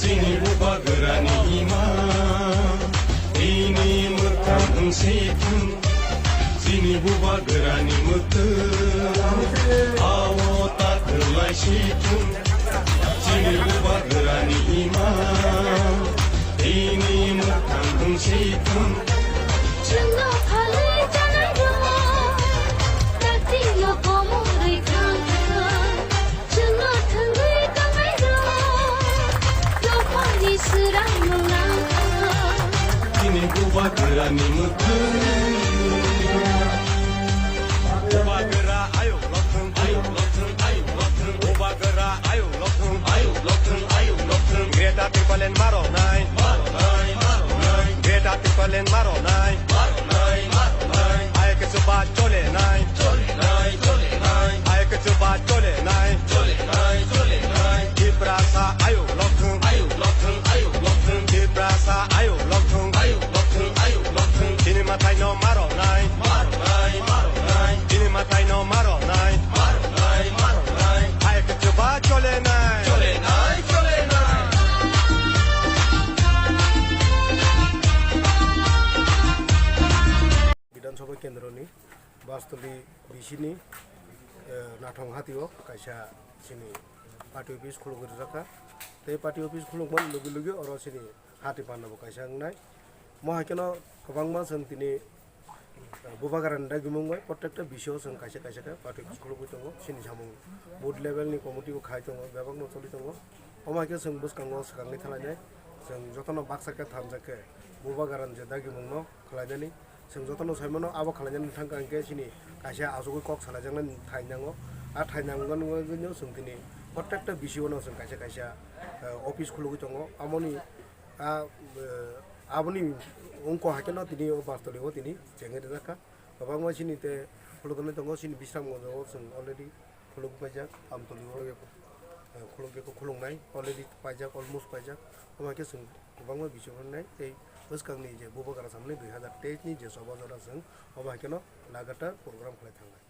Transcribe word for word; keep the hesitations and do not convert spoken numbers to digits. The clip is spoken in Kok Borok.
Chini bubagrani ima, ini mwkhang wngsi thung. Chini bubagrani mwkhang, awo ta kwlai si thung. Chini bubagrani ima, ini mwkhang wngsi thung. Chwngno phalwi chanai rw, takti no komorwi thang thang. Chwngno thwngwi tongnairok, dophani swrang nung nangkha. Chini bubagrani mwkhang. Bubagra ayuk lokthwng, ayuk lokthwng, ayuk lokthwng. Bubagra ayuk lokthwng, ayuk lokthwng, ayuk lokthwng. Greater Tipraland maronai, maronai, maronai. Greater Tipraland maronai, maronai, maronai. Ayuk chuba cholenai, cholenai, cholenai. Ayuk chuba cholenai, cholenai, cholenai. Tiprasa ayuk lokthwng, ayuk lokthwng, ayuk lokthwng. Tiprasa ayuk lokthwng, ayuk lokthwng, ayuk lokthwng. Chini mwtai no maronai, maronai, maronai. Chini mwtai no maronai, maronai, maronai. Ayuk chuba cholenai, cholenai, cholenai. Bidhan Sabha Kendroni Bastoli bisini, eh, Nathong Hatio kaisa chini party office khulugwi rwjakha. Tei party office khulukmani logi logi oro chini hati panda bo kaisa wngnai. Mo hai kheno kwbangma chwng tini, eh, bubagrani dagimung bai protekta bisio chwng kaisa kaisa khe party office khulugwi tongo. Chini samung booth level ni committee bo khai tongo, bebakno choli tongo. Omo hai khe chwng bwskango swkangni thalainai. Chwng jotono baksa khe thansa khe bubagrani je dagimungno khwlainani. Chwng jotono sai mano, abo khwlainani thang kha hwnkhe chini kaisa achugwi kok salaijaknani thai nango. A thai nango, nangwi no chwng tini protekta bisio no chwng kaisa kaisa, eh, office khulugwi tongo. Amoni, a, eh, aboni wngkha hai kheno tini o Bastoli o tini chengwi rijak kha. Kwbangma chini te khulugwi tongo, chini Bisramganj o chwng already khulugwi paijak, Amtoli o, eh, khulugwi khulungnai, already paijak, almost paijak. Omo hai khe chwng kwbangma bichuk rwnai tei bwskangni je bubagra samani dui hazar teis ni je choba jora chwng omo hai kheno lagatar program khlai thangnai.